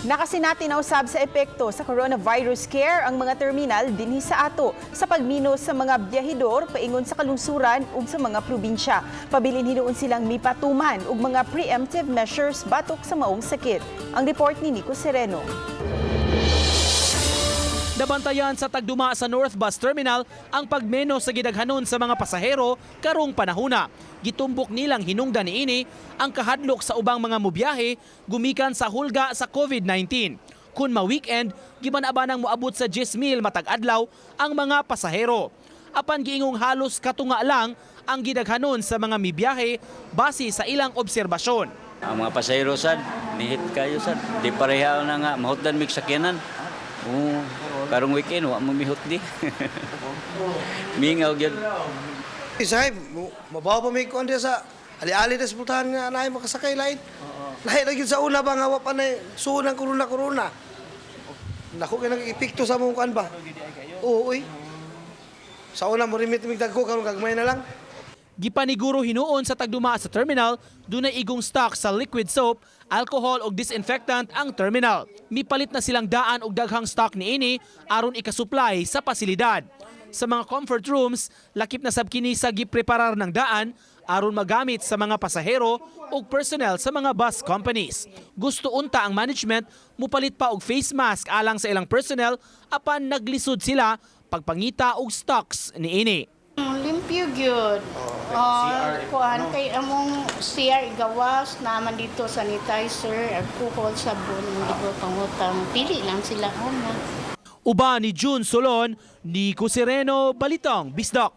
Nakasinati na usab sa epekto sa coronavirus scare ang mga terminal dinhi sa ato sa pagminos sa mga biyahidor paingon sa kalungsuran ug sa mga probinsya. Pabilin hinuon silang mipatuman og mga preemptive measures batok sa maong sakit. Ang report ni Nico Sereno. Nabantayan sa tagduma sa North Bus Terminal ang pagmenos sa gidaghanon sa mga pasahero karong panahuna. Gitumbok nilang hinungdan niini ang kahadlok sa ubang mga mubiyahe gumikan sa hulga sa COVID-19. Kung ma-weekend, giban-abanang moabot sa 10,000 matag adlaw ang mga pasahero. Apan giingong halos katunga lang ang gidaghanon sa mga mibiyahe base sa ilang obserbasyon. Ang mga pasahero sad, nihit kayo sad. Di pareha na nga, mahutdan mig sakyanan. Oo, karong weekend wa mo mihut di. Mingaw gyud. Isahay, mabaw pa may kuan diya sa ali-ali na sa pultahan nga naay makasakay lain. Lahi lagi sa una ba nga wa pa na suon ang corona corona. Nako kay nag-epekto sa mong kuan ba. Oo, uy. Sa una mo rimit mig dagko, karon gagmay na lang. Gipaniguro hinuon sa tagduma sa terminal, dunay igong stock sa liquid soap, alcohol ug disinfectant ang terminal. Mipalit na silang daan og daghang stock niini aron ikasupply sa pasilidad. Sa mga comfort rooms, lakip na sab kini sa gipreparar ng daan aron magamit sa mga pasahero ug personnel sa mga bus companies. Gusto unta ang management mupalit pa og face mask alang sa ilang personnel, apan naglisod sila pagpangita og stocks niini. Limpyo gyud. Oh, kuan kay among CR gawas naman dito, sanitizer, alcohol, sabon, hindi ko pangutang. Pili lang sila una. Uban ni June Solon, Nico Sereno, Balitang Bisdak.